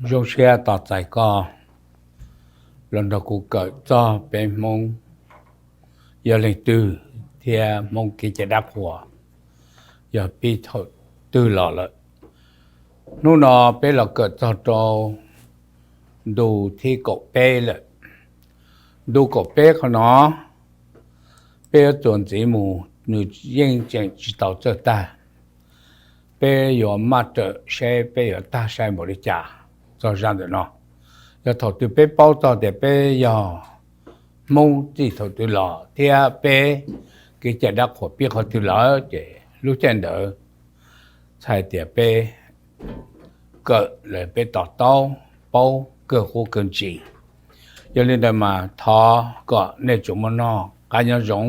Zoo siab tos txais koj los nrog kuv kawm txog peb Hmoob yog leej twg thiab Hmoob kev cai dab qhuas yog pib thaum twg los lawm. Hnub no peb los kawm txog rau ntu thib kaum peb lawm. Ntu kaum peb qhov no peb yuav txuas ntxiv mus, nws yeej tseem tsis tau txawj tag. Peb yuav maj rawm saib peb yuav tag sai npaum li cas txog zaj ntawm no. Yog thaum twg peb paub txog tias peb yog Hmoob txij thaum twg los thiab peb kev cai dab qhuas pib qhov twg lawm ces lub caij ntawd txhais tias peb kawm los peb to taub paub kawg qub kawg ntsis. Yog li ntawd mas thov kom nej tsuas muaj noj qab nyob zoo,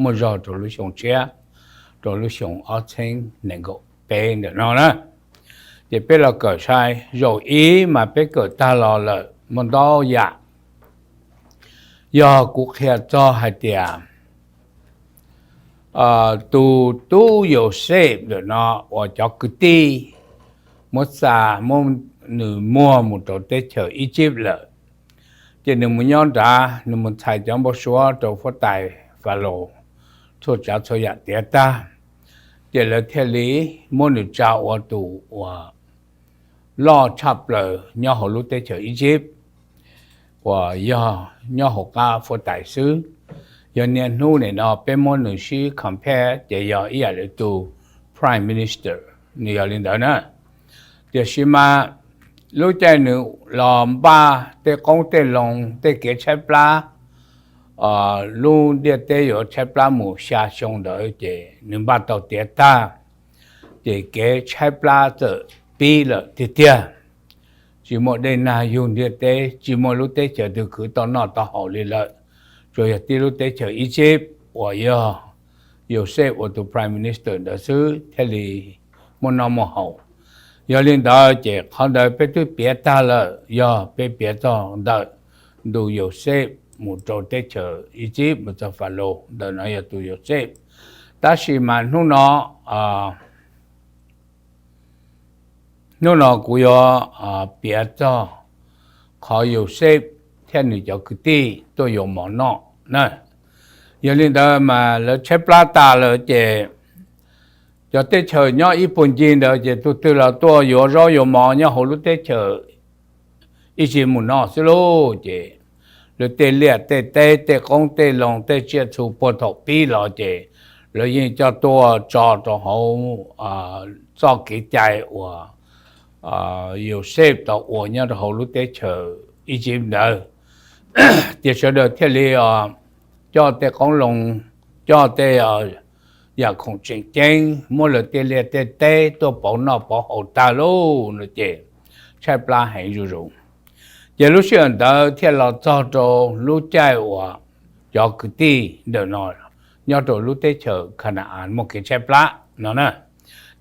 muaj zog rau lub xyoo tshiab, rau lub xyoo ob txhiab nees nkaum peb ntawm no na. Ces peb los kawm sai zaum ib mas peb kawm tag los lawm muaj ntau yam. Yog kuv qhia txog hais tias tus tub Yauxej ntawm no uas cov kwv tij muab xa, muab nws muag mus rau teb chaws Egypt lawm, ces nws mus nyob nrad, nws mus txhais cov npau suav rau huab tais Falaus txhua tsav txhua yam tiav tag, ces lawv thiaj li muab nws tsa ua tus uas loj tshaj plaws nyob hauv lub teb chaws Egypt uas yog nyob hauv qab huab tais xwb. Yog niaj hnub nim no peb muab nws sib compare ces yog ib yam li tus prime minister, nws yog li ntawd na. Tiam sis mas lub caij nws los npaj tej qoob tej loo tej kev tshaib plab lub ntiaj teb yuav tshaib plab mus xya xyoo ntawd ces nws npaj tau tiav tag, ces kev tshaib plab txawm pib lawm tiag tiag. Tsis muaj dej nag yug ntiaj teb, tsis muaj lub teb chaws twg khwv tau noj tau haus li lawm, tsuas yog tib lub teb chaws Egypt uas yog Yauxej ua tus prime minister ntawd xwb thiaj li muaj noj muaj haus. Yog li ntawd ces qhov ntawd peb twb piav tag lawm, yog peb piav txog ntawm ntu Yauxej mus rau teb chaws Egypt mus txog Falaus, ntawm no yog tus Yauxej. Tab sis mas hnub no, hnub no kuv yuav piav txog qhov Yauxej thiab nws cov kwv tij tuaj yuav mov noj na. Yog li ntawd mas lawv tshaib plab tas lawm ces cov teb chaws nyob ib puag ncig ntawd ces tus twg los tuaj yuav zaub yuav mov nyob hauv lub teb chaws Egypt mus noj xwb lauj. Ces lawv tej liaj tej teb tej qoob tej loo tej tsiaj txhu puag thaum pib los ces lawv yeej coj tuaj tso rau hauv txoj kev cai uas Yauxej tau ua nyob rau hauv lub teb chaws Egypt ntawd. Ces sawv daws thiaj li coj tej qoob loo, coj tej yam khoom tseem ceeb, muab lawv tej liaj tej teb tuaj pauv noj pauv haus tag lauj no ces tshaib plab heev zuj zus. Ces lub sij hawm ntawd thiaj los txog rau lub caij uas cov kwv tij ntawm no nyob rau lub teb chaws Kana-as muaj kev tshaib plab no na.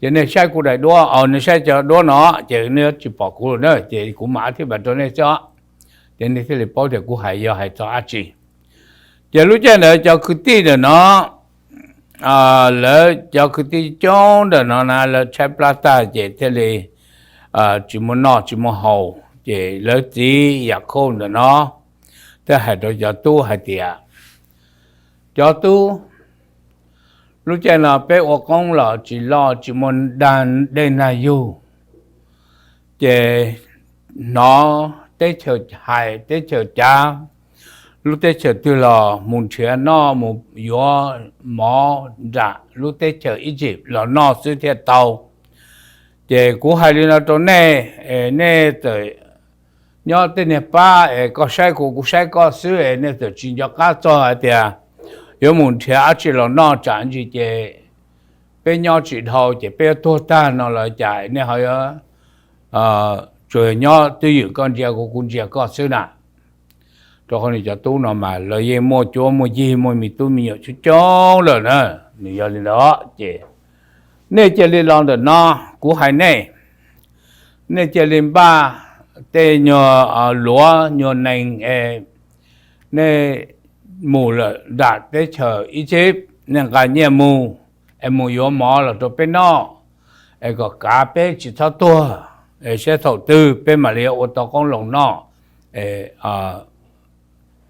Ces nej saib kuv daim duab, nej saib cov duab no ces nej yuav tsis pom kuv lawm na, ces kuv mam ab thib pas rau nej xwb os, ces nej thiaj li paub tias kuv hais yog hais txog dab tsi. Ces lub caij ntawd cov kwv tij ntawm no, lawv cov kwv tij coob ntawm no na lawv tshaib plab tag ces thiaj li tsis muaj noj tsis muaj haus, ces lawv txiv Yakhauj ntawm no thiaj hais rau cov tub hais tias, cov tub, lub caij no peb ua qoob los tsis loj tsis muaj dej nag yug, ces hnov teb chaws hais teb chaws cav, lub teb chaws twg los mus nrhiav noj mus yuav mov nram lub teb chaws Egypt los noj xwb thiaj tau. Ces kuv hais li no rau nej, nej txawm nyob tej niag pab es koj saib kuv kuv saib koj xwb es nej txawm tsis nco qab txog hais tias yuav mus nrhiav dab tsi los noj tsam ntsis ces peb nyob tsis dhau ces peb yuav tuag tag no los cas nej ho yuav tsuas nyob twj ywm koj ntsia kuv kuv ntsia koj xwb na. Rau qhov nws cov tub no mas lawv yeej muaj cuab muaj yig muaj me tub me nyuam coob coob lawm na. Nws yog li ntawd ces nej cia li los ntawm no, kuv hais nej, nej cia li npaj tej nyuag luav nyuag nees es nej mus lawm nram teb chaws Egypt, nej nqa nyiaj mus es mus yuav mov los rau peb noj es kom kav peb tsis txhob tuag. saib thaum twg peb mam li ua tau qoob loo noj,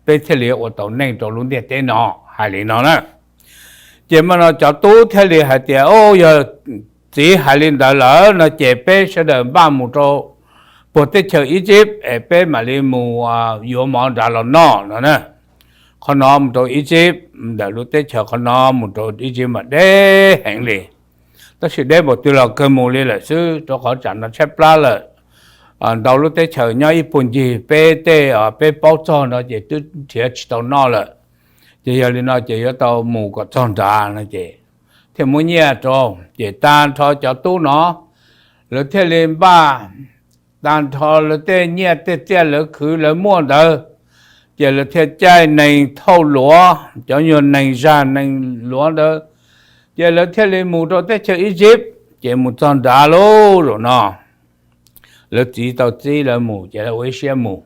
peb thiaj li ua tau neej rau lub ntiaj teb no, hais li no na. Ces mas no cov tub thiaj li hais tias, Au, yog txiv hais li ntawd lawm no ces peb sawv daws npaj mus rau puag teb chaws Egypt es peb mam li mus yuav mov nrad los noj no na. Qhov no mus rau Egypt, ntawm lub teb chaws qhov no mus rau Egypt mas deb heev li, tab sis deb npaum twg los kawg mus li lawm xwb, rau qhov tsam no tshaib plab lawm. Ntau lub teb chaws nyob ib puag ncig peb tej peb paub txog no ces twb nrhiav tsis tau noj lawm. Ces yog li no ces yuav tau mus kom txog nrad no ces thiaj muab nyiaj rau. Ces tag nrho cov tub no lawv thiaj li npaj tag nrho lawv tej nyiaj tej txiaj lawv khwv lawv muaj ntawd, ces lawv thiaj caij nees thauj luav, cov nyuag nees zag nees luav ntawd, ces lawv thiaj li mus rau teb chaws Egypt. Ces mus txog nrad lauj, zaum no lawv txiv tau txib lawv mus ces lawv ua ib siab mus.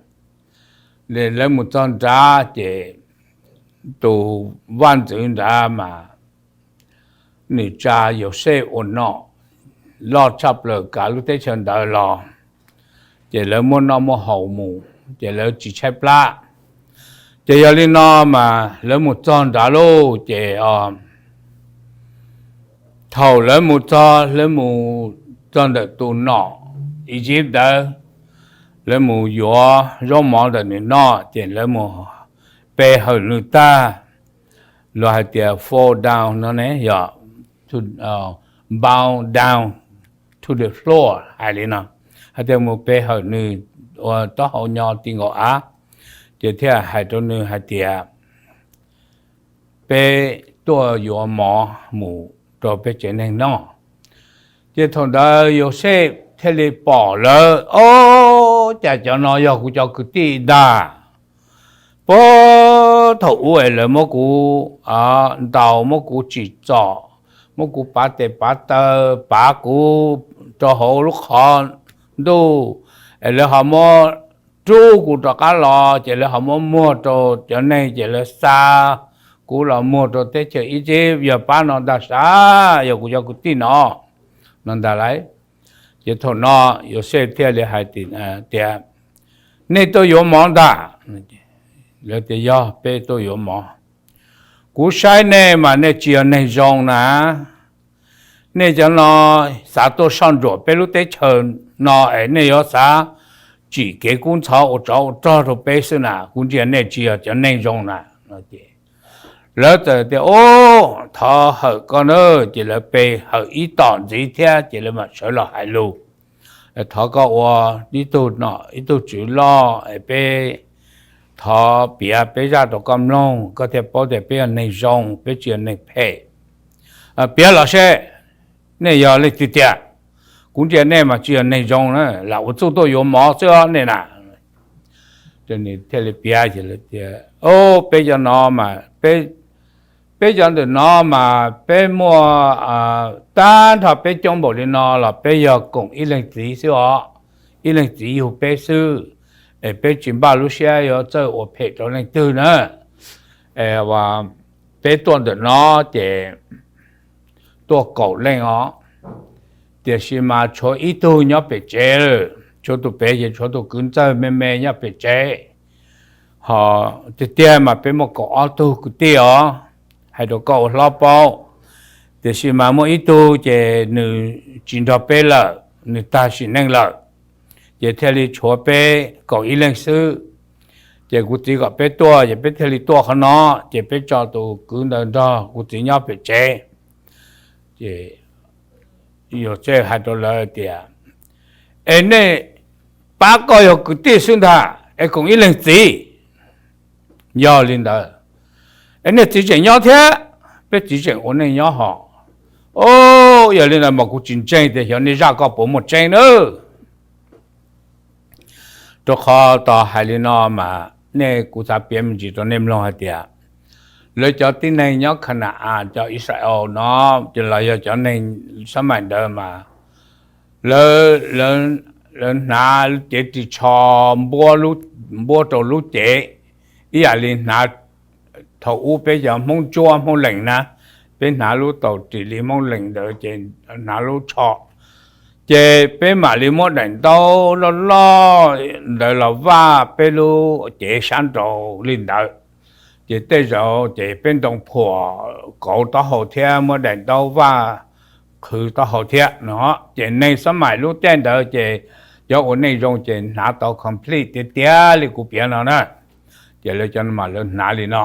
Lawv mus txog nrad ces tus vaj ntxwv nrad mas nws tsa Yauxej ua nom loj tshaj plaws kav lub teb chaws ntawd los, ces lawv muaj noj muaj haus mus ces lawv tsis tshaib plab. Ces yog li no mas lawv mus txog nrad lauj, ces thaum lawv mus txog, lawv mus txog ntawm tus nom Egypt ntawd, lawv mus yuav zaub mov ntawm nws noj, ces lawv mus pe hawm nws tag, luag hais tias fall down no ne, yog bow down to the floor hais li no, hais tias mus pe hawm nws ua taub hau nyo ti nkaus av, ces thiaj hais rau nws hais tias, Peb tuaj yuav mov mus rau peb tsev neeg noj. Ces thaum ntawd Yauxej thiaj li pom lawv, Ob, cas cov no yog kuv cov kwv tij ntag. Puag thaum ub es lawv muab kuv ntaus, muab kuv tsim txom, muab kuv pav tes pav taw, pav kuv rau hauv lub qhov ntuj, es lawv ho muab rub kuv rov qab los, ces lawv ho muab muag rau cov neeg, ces lawv xa kuv los muag rau teb chaws Egypt. Yog pab no ntag sav, yog kuv cov kwv tij no, no ntag lauj. Ces thaum no Yauxej thiaj li hais tias, Nej tuaj yuav mov ntag? Lawv tias, Yog, peb tuaj yuav mov. Kuv saib nej mas nej tsis yog neeg zoo na. Nej cov no xav tuaj soj ntsuam peb lub teb chaws no es nej yuav xav tsim kev kub ntxhov ua tsov ua rog rau peb xwb na. Kuv ntsia nej tsis yog cov neeg zoo na. Lawv txawm tias, Ub, thov hawm koj na. Ces lawv pe hawm ib tom ntxiv thiab ces lawv mam sawv los hais lus, Thov koj ua ib tug nom ib tug tswv loj es peb thov piav peb zaj rau koj mloog, koj thiaj paub tias peb yog neeg zoo, peb tsis yog neeg phem. Piav los seb, nej yog leej twg tiag? Kuv ntsia nej mas tsis yog neeg zoo na, lam ua txuj tuaj yuav mov xwb os nej na. Thiaj li piav, Peb cov no mas, peb cov ntawm no mas peb muaj tag nrho peb coob npaum li no los peb yog koom ib leeg txiv xwb os. Ib leeg txiv yug peb xwb, es peb tsis npaj lub siab yuav txawj ua phem rau leej twg na. Peb tuaj ntawm no ces tuaj kaum leej os, tiam sis mas tshuav ib tug nyob pem tsev, tshuav tus pem ces tshuav tus kwv ntxawg me me nyob pem tsev. Ho tiag tiag mas peb muaj kaum ob tug kwv tij os, hais rau koj ua hlob paub. Tiam sis mas muaj ib tug ces nws tsis nrog peb lawm, nws tag sim neej lawm, ces thiaj li tshuav peb kaum ib leeg xwb. Ces kuv txiv kom peb tuaj ces peb thiaj li tuaj qhov no, ces peb tso tus kwv ntawd nrog kuv txiv nyob pem tsev. Ces Yauxej hais rau lawv tias, Es nej pab koj yog kwv tij xwb ntag es koom ib leeg txiv? Yog li ntawd, es nej txiv tseem nyob thiab? Peb txiv tseem ua neej nyob hos. Os, yog li ntawd mas kuv tsis ntseeg tias xyov nej zaj koj puas muaj tseeb nawb. Rau qhov tau hais li no mas nej, kuv xav piav me ntsis rau nej mloog hais tias lawv cov tib neeg nyob Khana-as, cov Israel no, los yog cov neeg sab maim ntawd mas lawv hnav cev ris tsho npuab rau lub cev ib yam li hnav thaum ub peb cov Hmoob Ntsuab Hmoob Lees na, peb hnav lub taus ris li Hmoob Lees ntawd ces hnav lub tsho Ces peb mam li muab daim ntaub loj loj ntawd los vaj peb lub cev sab nraud li ntawd. Ces tej zaum ces peb ntoo phuam kauv taub hau thiab muab daim ntaub vaj qhwv taub hau thiab no. Ces neeg xab maim lub caij ntawd ces cov ua neej zoo ces hnav tau complete tiag tiag li kuv piav no na. Ces lawv cov no mas lawv hnav li no.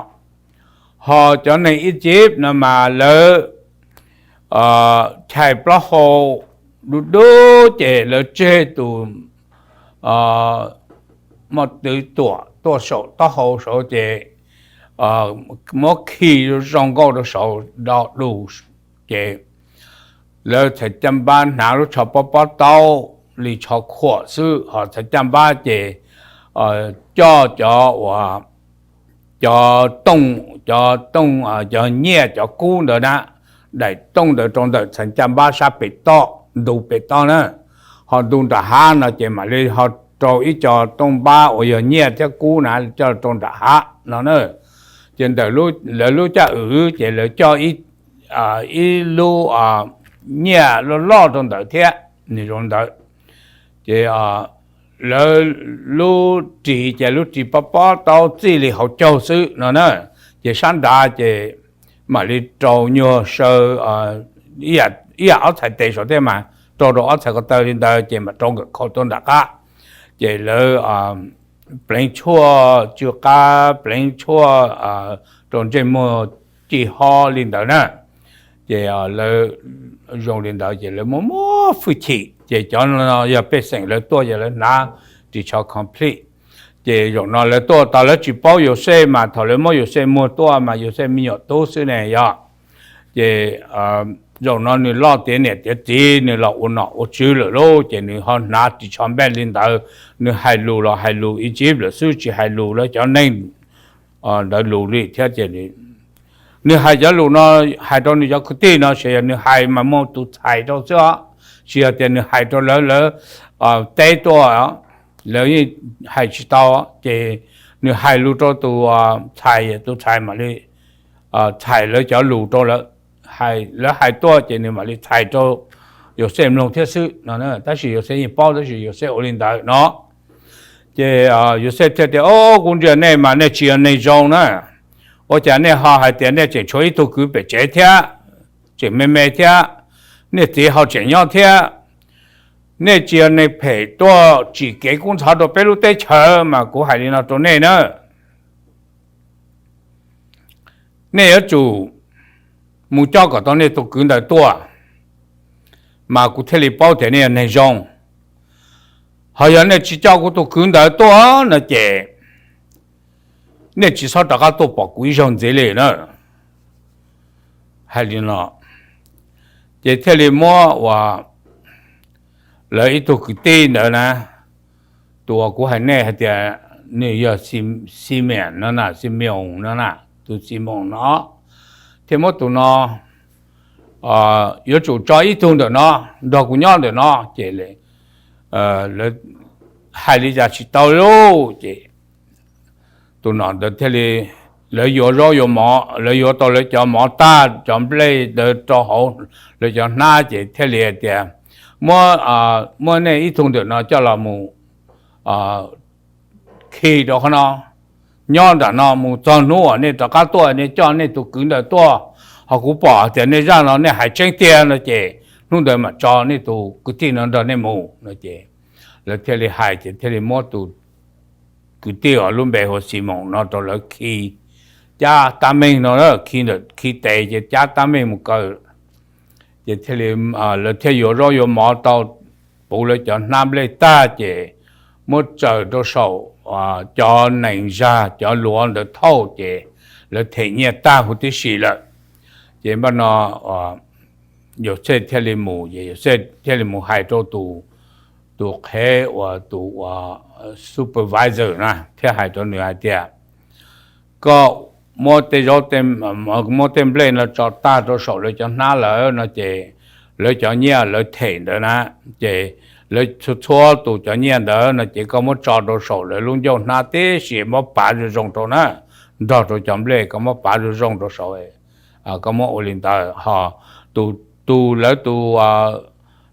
Ho cov neeg Egypt no mas lawv chais plaub hau dub dub ces lawv tseg tus muaj twv tuam tuaj saum taub hau saud ces muab khi zoo nkauj rau saud do du. Ces lawv txhais caj npab hnav lub tsho pob pob taub li tsho khuam xwb, ho txhais caj npab ces coj cov uas cov tooj, cov tooj, cov nyiaj cov kub ntawd na, daim tooj ntawd rau ntawm txhais caj npab sab pem toj, ntu pem toj na. Ho ntu nram hav no ces mam li ho rau ib co tooj npab uas yog nyiaj thiab kub na coj rau nram hav no na. Ces ntawm lawv lub caj wm ces lawv coj ib lub nyiaj loj loj rau ntawd thiab, nws zoo ntawd. Ces lawv lub ris ces lub ris pob pob taub txij li hauv caug xwb no na. Ces sab nrad ces mam li rau nyuag saw ib yam ob txhais tes saud thiab mas rau rau ob txhais ko taw li ntawd ces mam rau nkawm khau tuaj nram qab. Ces lawv pleev tshuaj tsw qab, pleev tshuaj rau ntsej muag ci ho li ntawd na. Ces lawv zoo li ntawd ces lawv muab muab hwj chim, ces cov no yog pej xeem lawv tuaj ces lawv hnav ris tsho complete. Ces zaum no lawv tuaj tau, lawv tsis paub Yauxej mas thaum lawv muab Yauxej muag tuaj mas Yauxej me nyuam tub xwb ne yog. Ces zaum no nws loj tiav niam tiav txiv, nws los ua nom ua tswv lawm lauj, ces nws ho hnav ris tsho npej li ntawd. Nws hais lus los hais lus Egypt lawm xwb, tsis hais lus lawv cov neeg ntawd lus li thiab. Ces nws hais cov lus no, hais rau nws cov kwv tij no ces yog nws hais mas muaj tus txhais rau xwb os, tsis yog tias nws hais rau lawv, lawv teb tuaj, lawv yeej hais tsis tau. Ces nws hais lus rau tus txhais, tus txhais mam li txhais lawv cov lus rau lawv, lawv hais tuaj ces nws mam li txhais rau Yauxej mloog thiab xwb no. Tab sis Yauxej yeej paub, tab sis Yauxej ua li ntawd no. Ces Yauxej thiaj tias, Au, kuv ntsia nej mas nej tsis yog neeg zoo na. Ua cas nej ho hais tias nej tseem tshuav ib tug kwv pem tsev thiab, tseem me me thiab, nej txiv ho tseem nyob thiab? Nej tsis yog neeg phem tuaj tsim kev kub ntxhov rau peb lub teb chaws mas kuv hais li no rau nej na. Nej yuav tsum mus coj kom tau nej tus kwv ntawd tuaj, mas kuv thiaj li paub tias nej yog neeg zoo. Ho yog nej tsis coj kuv tus kwv ntawd tuaj no ces nej tsis txhob rov qab tuaj pom kuv ib zaug ntxiv li na. Hais li no, ces thiaj li muab uas lawv ib tug kwv tij ntawd na, tus uas kuv hais nej hais tias nws yog Simeon no na, Simeon no na, tus Simeon no, thiaj muab tus no, yuav tsum tso ib tug ntawm no nrog kuv nyob ntawm no. Ces lawv hais li cas tsis tau lauj, ces tus nom ntawd thiaj li, lawv yuav zaub yuav mov, lawv yuav tau lawv cov mov tag, cov nplej ntawd rau hauv lawv cov hnab, ces thiaj li hais tias, muab, muab nej ib tug ntawm no coj los mus khi rau qhov no, nyob nram no mus txog hnub uas nej rov qab tuaj nej coj nej tus kwv ntawd tuaj, ho kuv pom tias nej zaj no nej hais tseeb tiag no ces hnub ntawd mam tso nej tus kwv tij no nrog nej mus no. Ces lawv thiaj li hais, ces thiaj li muab tus kwv tij uas lub npe hu ua Ximoos no rau lawv khi cab tab meeg no, khi ntawm, khi tes ces cab tab meeg mus kaw. Ces thiaj li lawv thiaj yuav zaub yuav mov tau, puv lawv cov hnab nplej tag ces muab tsaws rau saum cov nees zag, cov luav ntawd thauj, ces lawv them nyiaj tag huv tib si lawm. Ces npaj no Yauxej thiaj li mus, ces Yauxej thiaj li mus hais rau tus, tus qhev uas tus uas supervisor na, thiaj hais rau nws hais tias, koj muab tej zaub, muab tej nplej no tso tag rau saum lawv cov hnab lawm no ces lawv cov nyiaj lawv them ntawd na, ces lawv txhua txhua tus cov nyiaj ntawd no ces koj muab tso rau saum lawv lub ncauj hnab tib si, muab pav zoo zoo rau na, nrog rau cov nplej koj muab pav zoo zoo rau saum, koj muab ua li ntawd ho tus, tus lawv tus,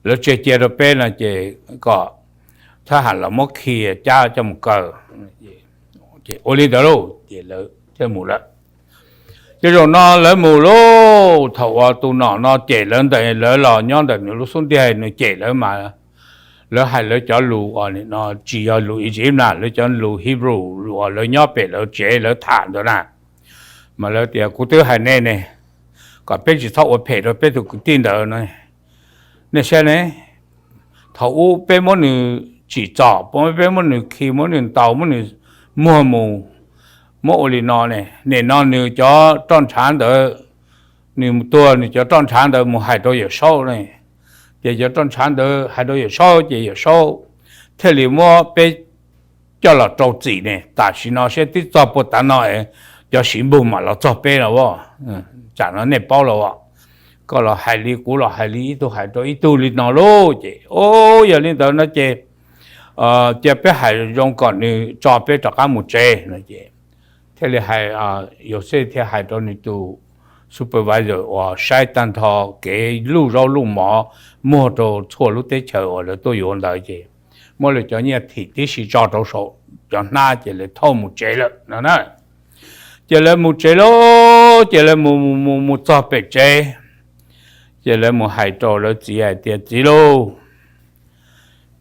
lawv tseg cia rau peb no ces kom thab ham los muab khi cab coj mus kaw. Ces ua li ntawd lauj, ces lawv thiaj mus lawm. Ces zaum no lawv mus lauj, thaum uas tus nom no cem lawv ntawd, lawv los nyob ntawm nws lub xub ntiag nws cem lawv mas, lawv hais lawv cov lus uas no tsis yog lus Iziv na, lawv cov lus Hebrew uas lawv nyob pem lawv tsev lawv tham ntawd na. Mas lawv tias, kuv twb hais nej ne, kom peb tsis txhob ua phem rau peb tus kwv tij ntawd no. Nej saib ne, thaum ub peb muab nws tsim txom, peb muab nws khi, muab nws ntaus, muab nws muag mus, muab ua li no ne, nim no nws cov roj ntshav ntawd, nws tuag nws cov roj ntshav ntawd mus hais rau Yawm Saub ne, ces cov roj ntshav ntawd hais rau Yawm Saub ces Yawm Saub thiaj li muab peb coj los rau txim ne. Tam sim no siab twb txog puag tav no, cov siv npug mam los txog peb los as. Tsam no nej paub los as, koj los hais li kuv los hais li, ib tug hais rau ib tug li no lauj. Ces o, yog li ntawd no ces cia peb hais zoo kom nws tso peb rov qab mus tsev no ces thiaj li hais, Yauxej thiaj hais rau nws tus supervisor uas saib tag nrho kev luj zaub luj mov muag rau txhua lub teb chaws uas lawv tuaj yuav ntawd ces muab lawv cov nyiaj thim tib si tso rau saum cov hnab ces lawv thauj mus tsev lawm no na. Ces lawv mus tsev lauj, ces lawv mus mus mus txog pem tsev, ces lawv mus hais rau lawv txiv hais tias, txiv lauj,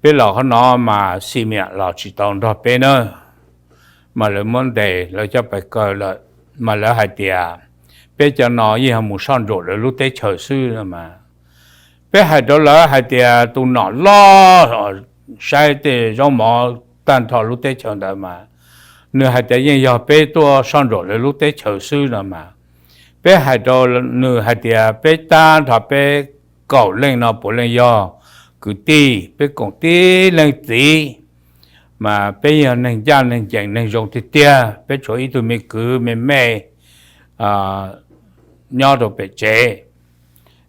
peb los qhov no mas Ximiam los tsis tau nrog peb na, mas lawv muab ntes lawv coj pais kaw lawm. Mas lawv hais tias, peb cov no yeej yog mus soj ntsuam lawv lub teb chaws xwb no mas. Peb hais rau lawv hais tias tus nom loj saib tej zaub mov tag nrho lub teb chaws ntawd mas, nws hais tias yeej yog peb tuaj soj ntsuam lawv lub teb chaws xwb no mas. Peb hais rau nws hais tias peb tag nrho peb kaum leej no puav leej yog kwv tij, peb koom tib leej txiv, mas peb yog neeg ncaj neeg ncees neeg zoo tiag tiag, peb tshuav ib tug me kwv me me nyob rau pem tsev.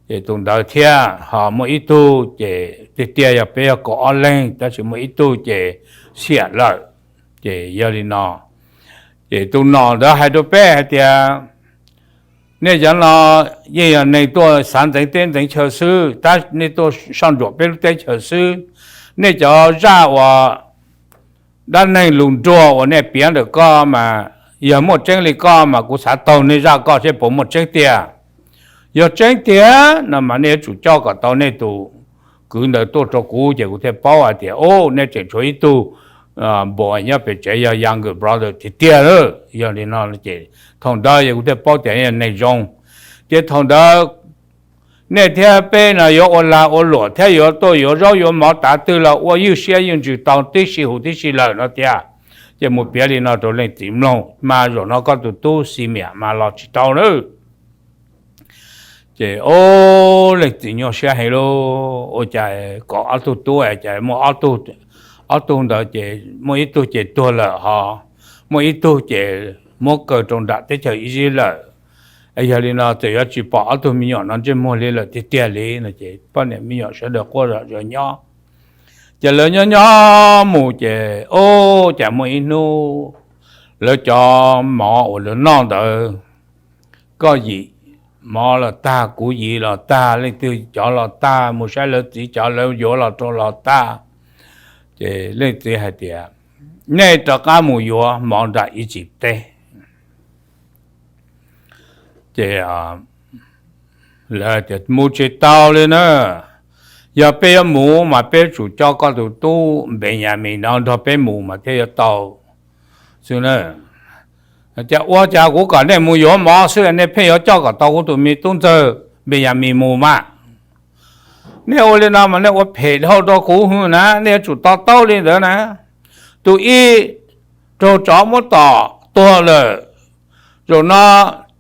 Ces tus ntawd thiab ho muaj ib tug ces tiag tiag yog peb yog kaum ob leeg, tab sis muaj ib tug ces xiam lawm. Ces yog li no, ces tus nom ntawd hais rau peb hais tias, nej cov no yeej yog neeg tuaj xav ntxeev teb ntxeev chaw xwb, tab nej tuaj soj ntsuam peb lub teb chaws xwb. Nej cov zaj uas dab neeg lus nruag uas nej piav ntawm koj mas, yog muaj tseeb li koj mas kuv xav taug nej zaj koj seb puas muaj tseeb tiag. Yog tseeb tiag no mas nej yuav tsum coj kom tau nej tus kwv ntawd tuaj rau kuv, ces kuv thiaj paub hais tias, o, nej tseem tshuav ib tug npua nyob pem tsev yog younger brother tiag tiag lawm. Yog li no ces thaum ntawd ces kuv thiaj paub tias yog neeg zoo. Ces thaum ntawd nej thiab peb no yuav ua lag ua luam thiab yuav tuaj yuav zaub yuav mov tav twg los ua ywj siab ywj ntsws tau tib si huv tib si lawm no tiag. Ces mus piav li no rau leej txiv mloog, mas zaum no koj tus tub Ximiam mas los tsis tau nawb. Ces o, leej txiv nyuaj siab heev lauj, ua cas kom ob tug tub cas muaj ob tug ntawd ces muaj ib tug ces tuag lawm ho muaj ib tug ces muab kaw rau nram teb chaws Iziv lawm. Yog li no txawm yuav tsis pom ob tug me nyuam no ntsej muag li lawm tiag tiag li no ces poj niam me nyuam sawv daws quaj zom zaws nyob. Ces lawv nyob nyob mus ces o, cas muaj ib hnub lawv cov mov uas lawv noj ntawd, koj yim mov los tag, kuv yim los tag, leej twg cov los tag, mus saib lawv txiv cov lawv yuav los rau los tag. Ces leej txiv hais tias, nej rov qab mus yuav mov nram Iziv teb. Ces lawv tias mus tsis tau li na, yog peb yuav mus mas peb tsum coj koj tus tub Npeyamis no nrog peb mus mas thiaj yuav tau xwb na. Cas ua cas kuv kom nej mus yuav mov xwb nej pheej yuav coj kom tau kuv tus me tub ntxawg Npeyamis mus mas. Nej ua li no mas nej ua phem dhau rau kuv na, nej yuav tsum to taub li ntawd na. Tus ib raug tsov muab tom tuag lawm, zaum no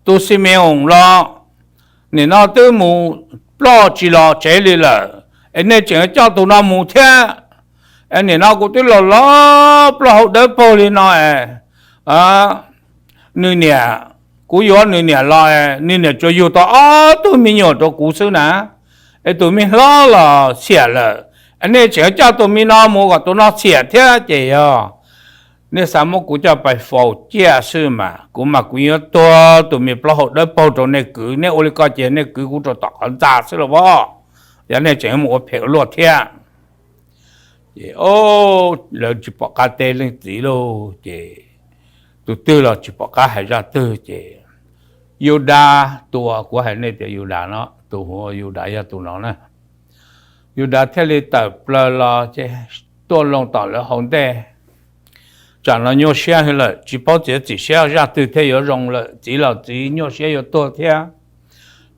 tus Ximios los nim no twb mus ploj tsis los tsev li lawm, es nej tseem coj tus no mus thiab. Es nim no kuv twb los los plaub hau dawb paug li no es nws niam, kuv yuav nws niam los es nws niam tsuas yug tau ob tug me nyuam rau kuv xwb na, es tus me hlob los xiam lawm, es nej tseem coj tus me no mus kom tus no xiam thiab ces yog nej xav muab kuv coj pais faus ciaj xwb mas. Kuv mas kuv yuav tuag tus me plaub hau dawb paug rau nej kwv, nej ua li ko ces nej kwv kuv rau tom qhov ntxa xwb los as. thiab nej tseem mus ua phem ua luaj thiab. Ces lawv tsis pom qab teb leej txiv lauj, ces tus twg los tsis pom qab hais zaj twg. Ces Yudas, tus uas kuv hais nej tias Yudas no, tus hu ua Yudas yog tus no na. Yudas thiaj li tawm plaws los ces tuaj loo tom lawv hauv ntej. Tsam no nyuaj siab heev lawm, tsis paub txiav txim siab zaj twg thiaj yuav zoo lawm, txiv los txiv nyuaj siab yuav tuag thiab,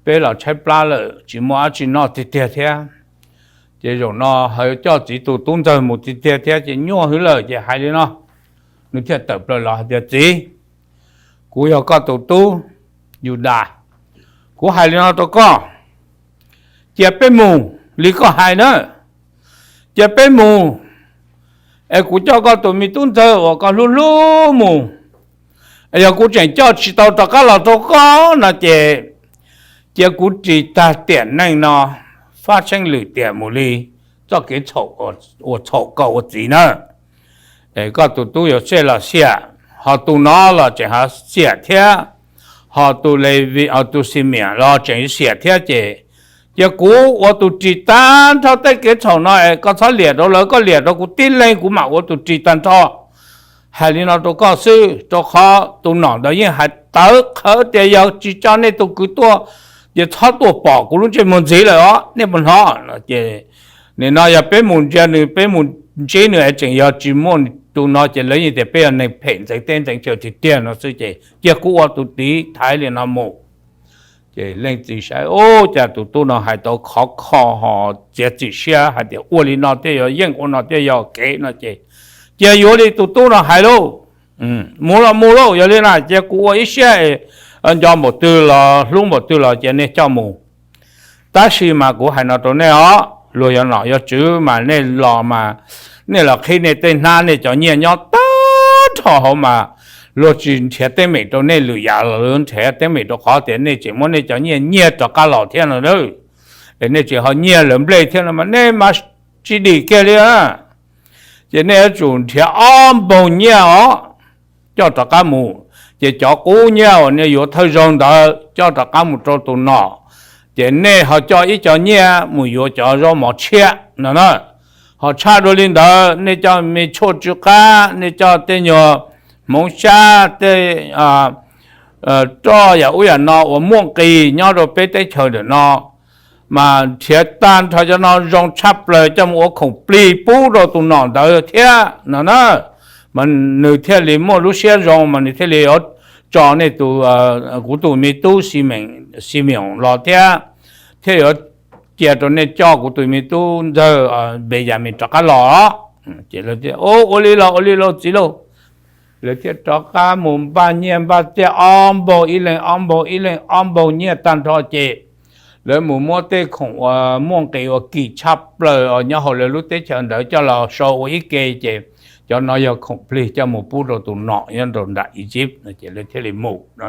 peb los tshaib plab lawm tsis muaj dab tsi noj tiag tiag thiab. Ces zaum no ho coj txiv tus tub ntxawg mus tiag tiag thiab ces nyuaj heev lawm ces hais li no, nws thiaj tawm plaws los hais tias, Txiv, kuv yog koj tus tub Yudas, kuv hais li no rau koj, cia peb mus li koj hais na, cia peb mus, es kuv coj koj tus me tub ntxawg uas koj hlub hlub mus. Yog kuv tseem coj tsis tau rov qab los rau koj no ces cia kuv ris tag tiam neej no fab tsheej lwm tiam mus li txoj kev txhaum uas txhaum koj ua txiv na. Koj tus tub Yauxej los xiam, ho tus no los tseem ho xiam thiab, ho tus Levis, tus Xi Mias los tseem xiam thiab ces cia kuv ua tus ris tag nrho tej kev txhaum no es koj txhob liam rau lawv, koj liam rau kuv tib leeg kuv mam ua tus ris tag nrho. Hais li no rau koj xwb, rau qhov tus nom ntawd yeej hais tawv qhawv tias yog tsis coj nej tus kwv tuaj ces txhob tuaj pom kuv lub ntsej muag ntxiv lawm os, nej puas hnov no ces nim no yog peb mus ntsia nws, peb mus ntsib nws es tseem yog tsis muaj tus no ces lawv yeej tias peb yog neeg phem ntxeev teb ntxeev chaw tiag tiag no xwb ces cia kuv ua tus ris thaiv li no mus. Ces leej txiv saib ua cas tus tub no hais tau khov kho ho txiav txim siab hais tias ua li no thiaj yog, yeej ua no thiaj yog kev no ces cia yuav li tus tub no hais lauj. Mus los mus lauj, yog li na cia kuv ua ib siab, nco npaum twg los hlub npaum twg los cia nej coj mus. Tab sis mas kuv hais no rau nej os, luag yog nom yog tswv mas nej los mas nej los qhib nej tej hnab nej cov nyiaj nyob tag nrho hauv mas luag tsis nrhiav teeb meem rau nej lwm yam los luag nrhiav teeb meem rau qhov tias nej tseem muab nej cov nyiaj nyiag rov qab los thiab no. Es nej tseem ho nyiag lawv nplej thiab no mas nej mas tsis dim kiag li. Ces nej yuav tsum nrhiav ob npaug nyiaj os coj rov qab mus, ces cov qub nyiaj uas nej yuav thawj zaug ntawd coj rov qab mus rau tus nom, ces nej ho coj ib co nyiaj mus yuav cov zaub mov tshiab no na. Ho tshaj dua li ntawd nej coj me tshuaj tsw qab, nej coj tej nyuag hmoov xyab, tej roj yam ub yam no uas muaj nqis nyob rau peb teb chaws ntawm no, mas nrhiav tag nrho cov no zoo tshaj plaws coj mus ua khoom plig pub rau tus nom ntawd thiab no na. Mas nws thiaj li muaj lub siab zoo mas nws thiaj li yuav tso nej tus, kuv tus me tub Xi Mees, Xi Meos los thiab, thiaj yuav cia rau nej coj kuv tus me tub ntxawg Npes Yas Mes rov qab los. Ces ua li los ua li lauj txiv lauj. Lawv thiaj rov qab mus npaj nyiaj npaj txiaj ob npaug ib leeg ob npaug ib leeg ob npaug nyiaj tag nrho ces lawv mus muab tej khoom uas muaj nqis uas kim tshaj plaws nyob hauv lawv lub teb chaws ntawd coj los sau ua ib ke ces cov no yog khoom plig coj mus pub rau tus nom nyob rau nram Iziv no ces lawv thiaj li mus no.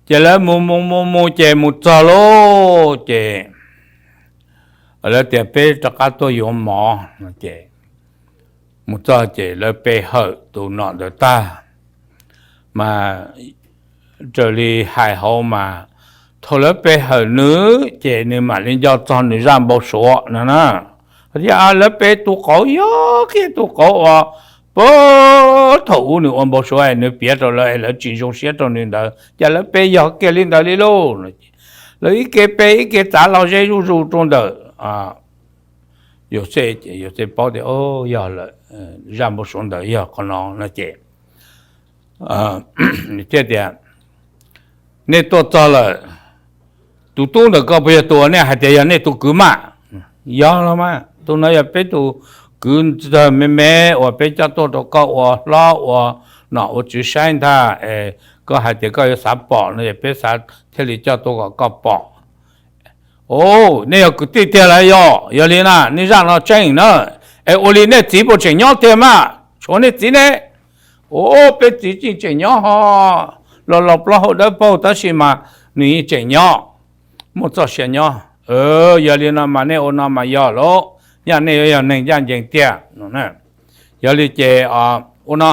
Ces lawv mus mus mus mus ces mus txog lauj ces lawv tias peb rov qab tuaj yuav mov no ces mus txog ces lawv pe hawm tus nom ntawd tag mas raws li hais hauv mas thaum lawv pe hawm nws ces nws mam li nco txog nws zaj npau suav no na. Tias lawv pe tus qauv yog kiag tus qauv uas puag thaum ub nws ua npau suav es nws piav rau lawv es lawv tsis zoo siab rau nws ntawd, cas lawv pe yog kiag li ntawd li lauj. Lawv ib ke pe ib ke txav los ze zuj zus rau ntawm Yauxej, Yauxej paub tias yog lawm, zaj npau suav ntawd yog qhov no no ces thiaj tias nej tuaj txog lawm, tus tub ntawm ko puas yog tus uas nej hais tias yog nej tus kwv mas? Yog los mas, tus no yog peb tus kwv ntxawg me me uas peb coj tuaj rau koj ua hlob ua nom ua tswv saib ntag es koj hais tias koj yuav xav pom no es peb xav thiaj li coj tuaj kom koj pom. Ov, nej yog kwv tij tiag lawm yog? Yog li na nej zaj no tseeb na, es ua li nej txiv puas tseem nyob tiag mas? Tshuav nej txiv ne? Ov, peb txiv tseem tseem nyob ho, los los plaub hau dawb paug tab sis mas nws yeej tseem nyob, muaj txoj sia nyob. Yog li no mas nej ua no mas yog lauj, yog nej yuav yog neeg ncaj ncees tiag. Yog li ces ua no,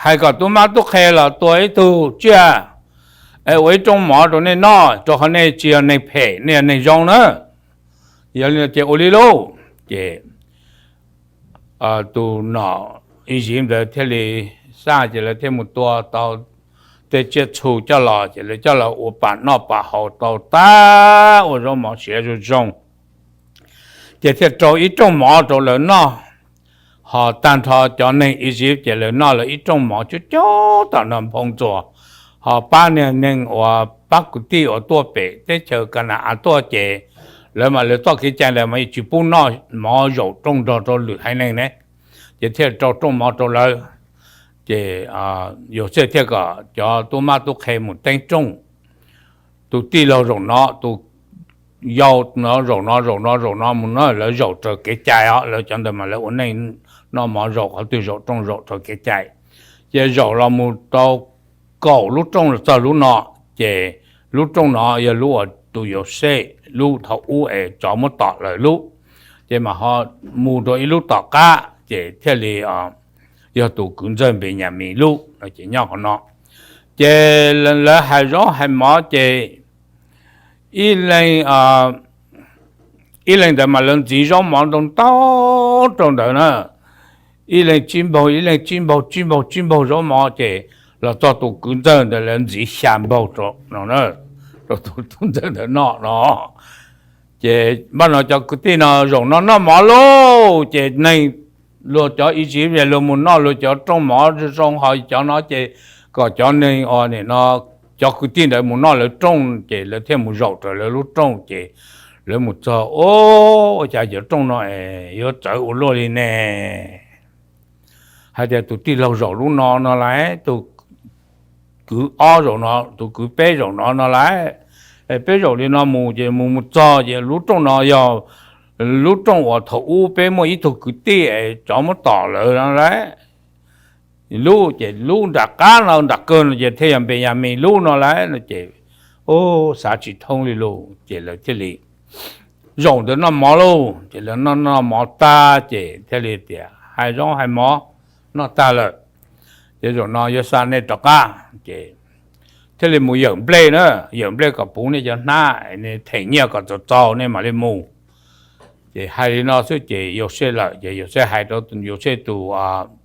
hais kom tub mab tub qhe los tua ib tug tsiaj, es ua ib rooj mov rau nej noj, rau qhov nej tsis yog neeg phem, nej yog neeg zoo na. Yog li no ces ua li lauj. Ces tus nom Iziv ntawd thiaj li xaj, ces lawv thiaj mus tua tau tej tsiaj txhu coj los, ces lawv coj los ua pam noj pam haus tau tag, ua zaub mov siav zoo zoo. Ces thiaj rau ib rooj mov rau lawv noj. Ho tag nrho cov neeg Iziv ces lawv noj lawv ib rooj mov coob coob tom no nphoo ntxuas. Ho pab niag neeg uas pab kwv tij uas tuaj pem teb chaws Ka na-as tuaj ces lawv mas lawv txoj kev cai ntawd mas yeej tsis pub noj mov zaum rooj nrog rau lwm haiv neeg ne. Ces thiaj rau rooj mov rau lawv. Ces Yauxej thiaj kom cov tub mab tub qhe mus teeb rooj. Tus tij laug zaum no, tus yau no zaum no, zaum no, zaum no mus no, lawv zaum raws kev cai os. Lawv cov ntawd mas lawv ua neej noj mov zaum qhov twg zaum rooj zaum raws kev cai. Ces zaum los mus rau kaum lub rooj los txog lub no, ces lub rooj no yog lub uas tus Yauxej lub thaum ub es tsov muab tom lawv lub. Ces mas ho mus rau ib lub tom qab ces thiaj li yog tus kwv ntxawg Npeyamis lub no ces nyob qhov no. Ces lawv hais zaub hais mov ces ib leeg, ib leeg ntawd mas lawv ntxiv zaub mov ntau ntau rau ntawd na. Ib leeg tsib npaug, ib leeg tsib npaug, tsib npaug, tsib npaug zaub mov ces los txog tus kwv ntxawg ntawd lawv ntxiv xya npaug rau no, rau tus tub ntxawg ntawd noj no. Ces npaj no cov kwv tij no zaum no noj mov lauj, ces neeg luag cov Iziv luag mus noj luag cov rooj mov zoo ho cov no ces kom cov neeg no, cov kwv tij ntawd mus noj lawv rooj ces lawv thiaj mus zaum raws lawv lub rooj ces lawv mus txog, Ua cas cov rooj no es yuav txawv ua luaj li ne? Hais tias tus tij laug zaum lub no no lauj, tus kwv ob zaum no, tus kwv peb zaum no no lauj, es peb zaum li no mus ces mus mus txog ces lub rooj no yog lub rooj uas thaum ub peb muaj ib tug kwv tij es tsov muab tom lawm no lauj. Lub ces lub nram qab no nram kawg no ces thiaj yog Npeyamis lub no lauj no ces, ub, xav tsis thoob li lauj. Ces lawv thiaj li zaum ntawd noj mov lauj. Ces lawv noj noj mov tag ces thiaj li tias, Hais zaub hais mov noj tag lawm, ces zaum no yuav xa nej rov qab. Ces thiaj li mus yawm nplej na, yawm nplej kom puv nej cov hnab, them nyiaj kom txaus txaus nej mam li mus. Ces hais li no xwb ces Yauxej lawm, ces Yauxej hais rau Yauxej tus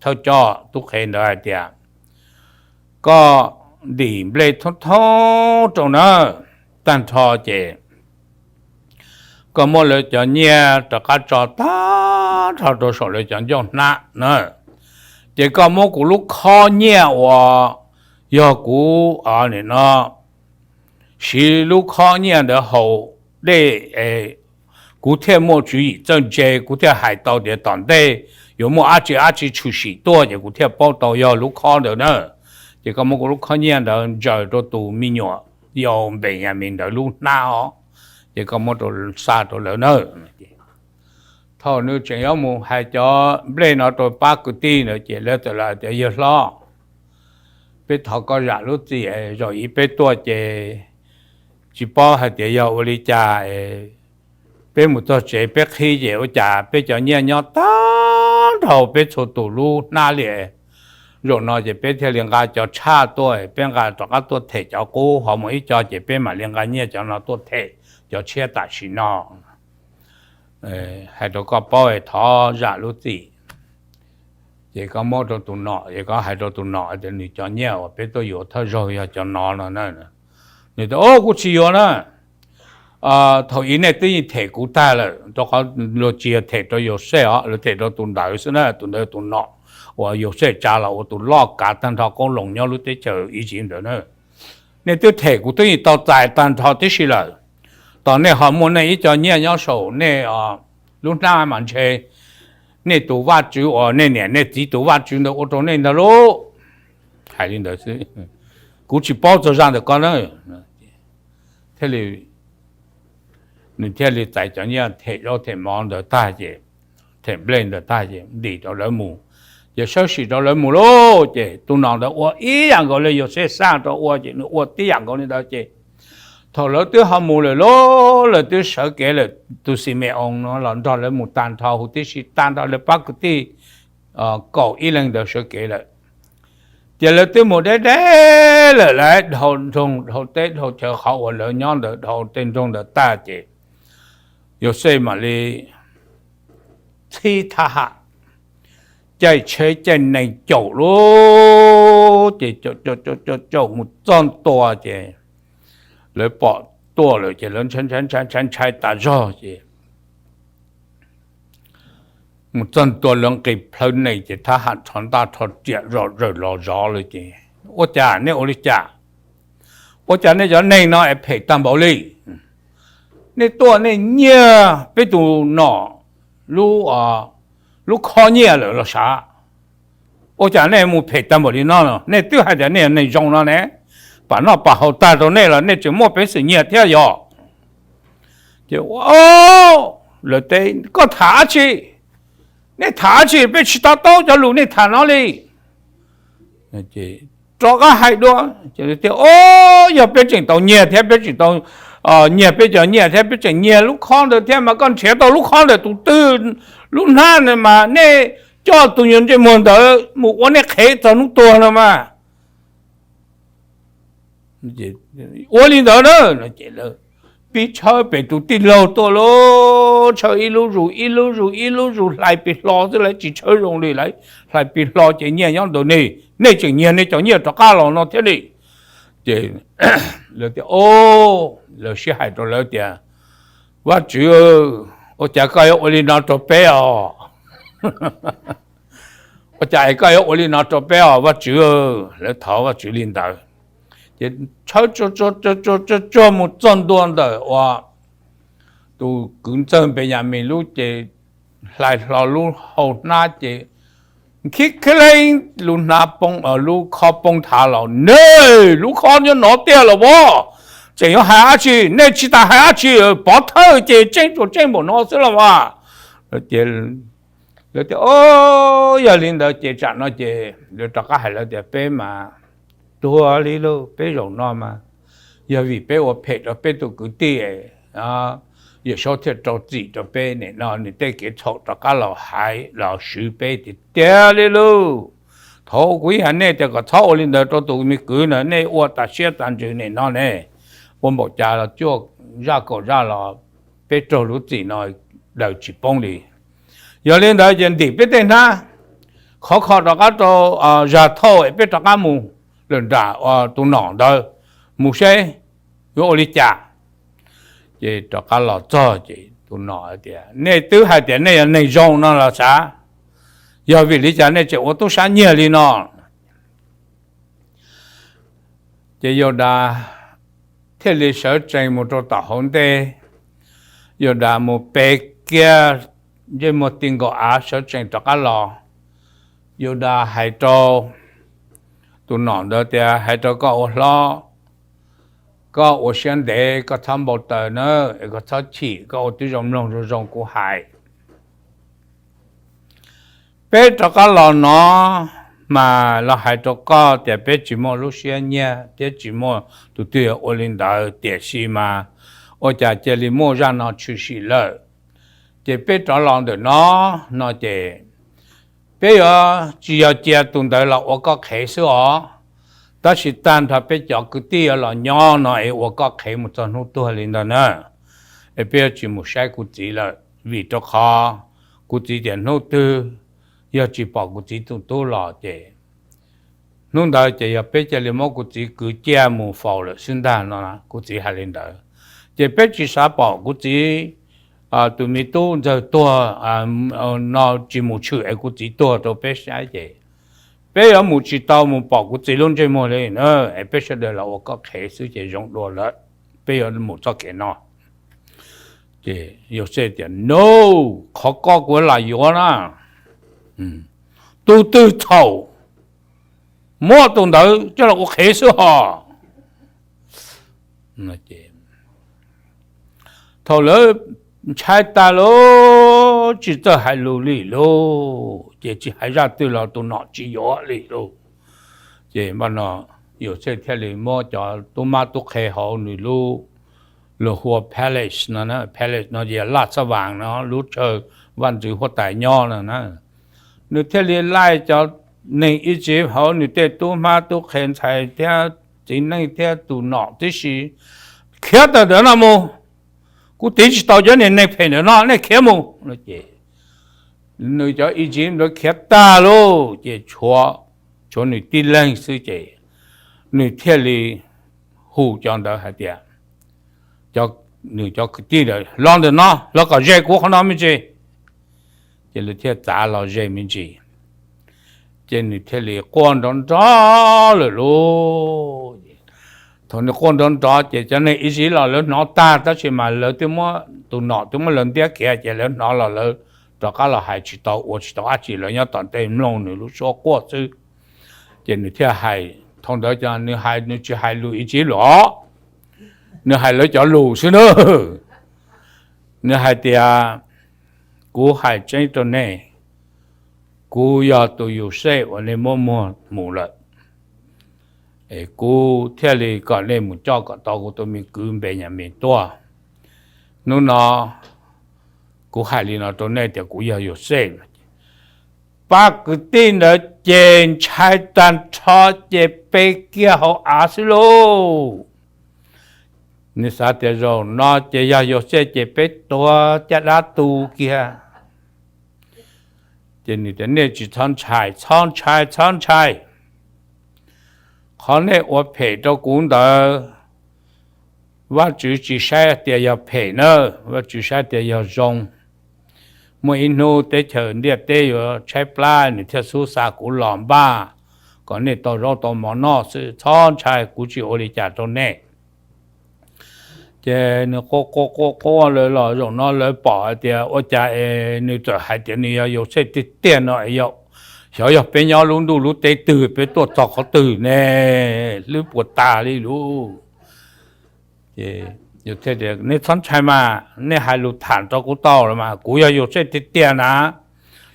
thawj coj tub qhe ntawd hais tias, Koj ntim nplej thoob thoob rau na, tag nrho ces koj muab lawv cov nyiaj rov qab tso tag nrho rau saum lawv cov ncauj hnab na. Ces koj muab kuv lub khob nyiaj uas yog kuv, nim no, siv lub khob nyiaj ntawd haus dej, kuv thiaj muaj tswv yim txawj ntse, kuv thiaj hais tau tias tom ntej yuav muaj dab tsi dab tsi tshwm sim tuaj ces kuv thiaj paub tau yog lub khob ntawd na. Ces koj muab kuv lub khob nyiaj ntawd ntsaws rau tus me nyuam yau Npeyamis ntawd lub hnab os, ces koj muab xa rau lawv na. Thaum nws tseem yuav mus hais cov nplej no rau pab kwv tij ntawd ces lawv txawm hais tias, Yawg hlob, peb thov koj zam lub txim, zaum ib peb tuaj ces tsis paub hais tias yog ua li cas, peb mus txog tsev peb qhib ces ua cas peb cov nyiaj nyob tag nrho peb txhua tus lub hnab li. Zaum no ces peb thiaj li nqa cov tshaj tuaj, peb nqa rov qab tuaj them cov qub ho mus ib co ces peb mam li nqa nyiaj cov no tuaj them cov tshiab tam sim no. Hais rau koj paub, thov zam lub txim. Ces koj muab rau tus nom, ces koj hais rau tus nom tias nws cov nyiaj uas peb tuaj yuav thawj zaug yog cov no no na. Nws tias, Ub, kuv tsis yuav na. Thaum ub nej twb yeej them kuv tag lawm, rau qhov luag tsis yog them rau Yauxej os, luag them rau tus ntawd xwb na, tus ntawd tus nom uas Yauxej tsa los ua tus loj kav tag nrho qoob loo nyob lub teb chaws Iziv ntawd na. Nej twb them kuv twb yeej tau txais tag nrho tib si lawm. Tos nej ho muaj nej ib co nyiaj nyob saum nej lub hnab mas ntshe nej tus vaj tswv uas nej niam nej txiv tus vaj tswv ntawd ua rau nej ntag lauj. Hais li ntawd xwb, kuv tsis paub txog zaj ntawm koj na. Thiaj li, nws thiaj li txais cov nyiaj them zaub them mov ntawd tag ces, them nplej ntawd tag ces ntim rau lawv mus. Ces sawb sim rau lawv mus lauj, ces tus nom ntawd ua ib yam nkaus li Yauxej xaj rau ua ces nws ua tib yam nkaus li ntawd ces thaum lawv twb ho mus lawm lauj, lawv twb sawv kev lawm, tus Xime-oos no los nrog lawv mus tag nrho huv tib si, tag nrho lawv pab kwv tij kaum ib leeg ntawd sawv kev lawm. Ces lawv twb mus deb deb lawm, lawv dhau nroog dhau teb dhau chaw qhov uas lawv nyob ntawd dhau tej nroog ntawd tag ces Yauxej mam li txhib thab ham caij tsheb caij neeg caum lub ces caum caum caum caum mus txog ntua ces lawv pom tuaj lawm ces lawv ntshai ntshai ntshai ntshai ntshai tas zog ces mus txog ntua lawv nqis plhaw nees ces thab ham rho ntaj rho riam zawm los zov lawm ces, Ua cas nej ua li cas? Ua cas nej cov neeg no es phem tag npaum li? Nej tuaj nej nyiag peb tus nom lub, lub khob nyiaj lawm los sav? Ua cas nej mus phem tag npaum li no? Nej twb hais tias nej yog neeg zoo no ne, pam noj pam haus tag rau nej los nej tseem muaj peev xwm nyiag thiab yog? Ces lawv teb, Koj tham dab tsi? Nej tham dab tsi? Peb tsis to taub cov lus nej tham no li. Rov qab hais dua, Yog peb tseem tau nyiag thiab peb tseem tau nyiag peb cov nyiaj thiab peb tseem nyiag lub khob ntawd thiab mas koj nrhiav tau lub khob ntawd tus twg, lub hnab ntawd mas nej coj tus nyuag ntsej muag ntawd mus ua nej qhev txog hnub tuag no mas. Ua li ntawd na, pib tshawb pem tus tij laug tuaj lawm, tshawb ib lub zus ib lub zus ib lub zus hlais pes hlo xwb, lawv tsis tshawb zoo li, lawv hlais pes hlo ces nyiaj nyob ntawm nej, nej tseem nyiag nej cov nyiaj rov qab los no thiab li. Ces lawv tias, lawv sib hais rau lawv tias, Vajtswv, ua cas koj yuav ua li no rau peb os? Ua cas es koj yuav ua li no rau peb os Vajtswv? Lawv thov Vajtswv li ntawd. Ces tshawb tsuag tsuag tsuag tsuag mus txog ntua ntawm uas tus kwv ntxawg Npeyamis lub ces hlais hlo lub hau hnab ces nkhib khib leeb lub hnab poob, lub khob poob thav los, Nej, lub khob nyob no tiag los as, tseem yuav hais dab tsi? Nej tsis tas hais dab tsi, pov thawj ces tseeb tsuas tseeb npaum no xwb los as. Lawv tias, Yog li ntawd ces tsam no ces lawv rov qab hais lawv tias, Peb mas tuag li lauj, peb zaum no mas yog vim peb ua phem rau peb tus kwv tij, Yawm Saub thiaj rau txim rau peb. Nim no nws tej kev txhaum rov qab los hais los swv peb tiag tiag li lauj. Thaum kuv yeej hais nej tias kom txhob ua li ntawd rau tus me kwv na, nej ua tas siab tas ntsws nim no ne, ua npaum cas los cuaj zaj kaum zaj los peb raug lub txim no daws tsis poob li. Yog li ntawd ces ntim peb tej hnab khov kho rov qab rau Zag Thauj es peb rov qab mus lawm nram tus nom ntawd mus seb yuav ua li cas. Ces rov qab los txog ces tus nom tias, Nej twb hais tias nej yog neeg zoo no los sav, yog vim li cas nej tseem ua tub sab nyiag li no? Ces Yaudas thiaj li sawv tsees mus rau tom hauv ntej. Yaudas mus pe kiag ntsej muag ti nkaus av sawv tsees rov qab los. Yaudas hais rau tus nom ntawd tias, Hais rau koj ua hlob, koj ua siab ntev, koj txhob npau taws na, es koj txhob chim, koj ua tib zoo mloog zoo zoo kuv hais. Peb rov qab los no mas los hais rau koj tias peb tsis muaj lub siab nyiag thiab tsis muaj tus twg ua li ntawd, tiam sis mas ua cas cia li muaj zaj no tshwm sim lawm. Ces peb rov los ntawm no, no ces peb yuav tsis yog cia tus ntawd los ua koj qhev xwb os, tab sis tag nrho peb cov kwv tij yuav los nyob no es ua koj qhev mus txog hnub tuag li ntawd na. Es peb yuav tsis mus saib kuv txiv lawm, vim rau qhov kuv txiv tias hnub twg yog tsis pom kuv txiv tus tub los ces hnub ntawd ces yog peb cia li muab kuv txiv kwv ciaj mus faus lawm xwb ntag no. Kuv txiv hais li ntawd, ces peb tsis xav pom kuv txiv tus me tub ntxawg tuag no, tsis mus tshwm es kuv txiv tuag rau peb saib ces peb yuav mus tsis tau mus pom kuv txiv lub ntsej muag li na. Es peb sawv daws los ua koj qhev xwb ces zoo dua lawm, peb yuav mus txoj kev no. Ces Yauxej tias, No, qhov ko kuv lam yuav na. Tus twg txhaum, muab tus ntawd coj los ua qhev xwb hos. Thaum lawv ntshai tas lawm, tsis txawj hais lus li lauj, ces tsis hais zaj twg los tus nom tsis yuav li lauj. Ces npaj no Yauxej thiaj li muab cov tub mab tub qhe hauv nws lub, lus hu ua palace no, palace no yog laj xab vas no, lub chaw vaj ntxwv huab tais nyob no na. Nws thiaj li laij cov neeg Iziv hauv nws tej tub hmab tub qhe ntxhais thiab txiv neej thiab tus nom tib si khiav tawm ntawm no mus. Kuv tiv tsis tau cov niag neeg phem ntawm no, nej khiav mus. Ces nws cov Iziv ntawd khiav tag lauj, ces tshuav, tshuav nws tib leeg xwb ces nws thiaj li hu cov ntawd hais tias, nws cov kwv tij ntawd, los ntawm no, los kom ze kuv qhov no me ntsis. Ces lawv thiaj txav los ze me ntsis, ces nws thiaj li quaj nrov nrov lawm lauj. Thaum nws quaj nrov nrov ces cov neeg Iziv los lawv hnov tag, tab sis mas lawv twb muab tus nom twb muab lawv ntiab khiav, ces lawv hnov los lawv rov qab los hais tsis tau ua tsis tau dab tsi, lawv nyob tom ntej mloog nws lub suab quaj xwb. Ces nws thiaj hais, thaum ntawd ces nws hais, nws tsis hais lus Iziv lawm, nws hais lawv cov lus xwb na. Nws hais tias, kuv hais tseeb rau nej, kuv yog tus Yauxej uas nej muab muag mus lawm, es kuv thiaj li kom nej mus coj kom tau kuv tus me kwv Npeyamis tuaj. Hnub no kuv hais li no rau nej tias kuv yog Yauxej. Pab kwv tij ntawd ces ntshai tag nrho, ces pe kiag hauv av xwb lauj. Nws xav tias zaum no ces yog Yauxej ces peb tuag caj dab tu kiag. Ces nws tias, nej tsis txhob ntshai, txhob ntshai, txhob ntshai. Qhov nej ua phem rau kuv ntawd, Vajtswv tsis saib tias yog phem na, Vajtswv saib tias yog zoo. Muaj ib hnub teb chaws ntiaj teb yuav tshaib plab, nws thiaj xub xa kuv los npaj kom nej tau zaub tau mov noj xwb. Txhob ntshai, kuv tsis ua li cas rau nej. Ces nws quaj quaj quaj quaj lawv los zaum no lawv pom hais tias ua cas es nws txawm hais tias nws yog Yauxej tiag tiag no, xyov yog peb nyob lub ntuj lub teb twg, peb tuaj txog qhov twg ne, hlwb puas tas li lauj. Nej txhob ntshai mas, nej hais lus tham rau kuv tau los mas, kuv yog Yauxej tiag tiag na.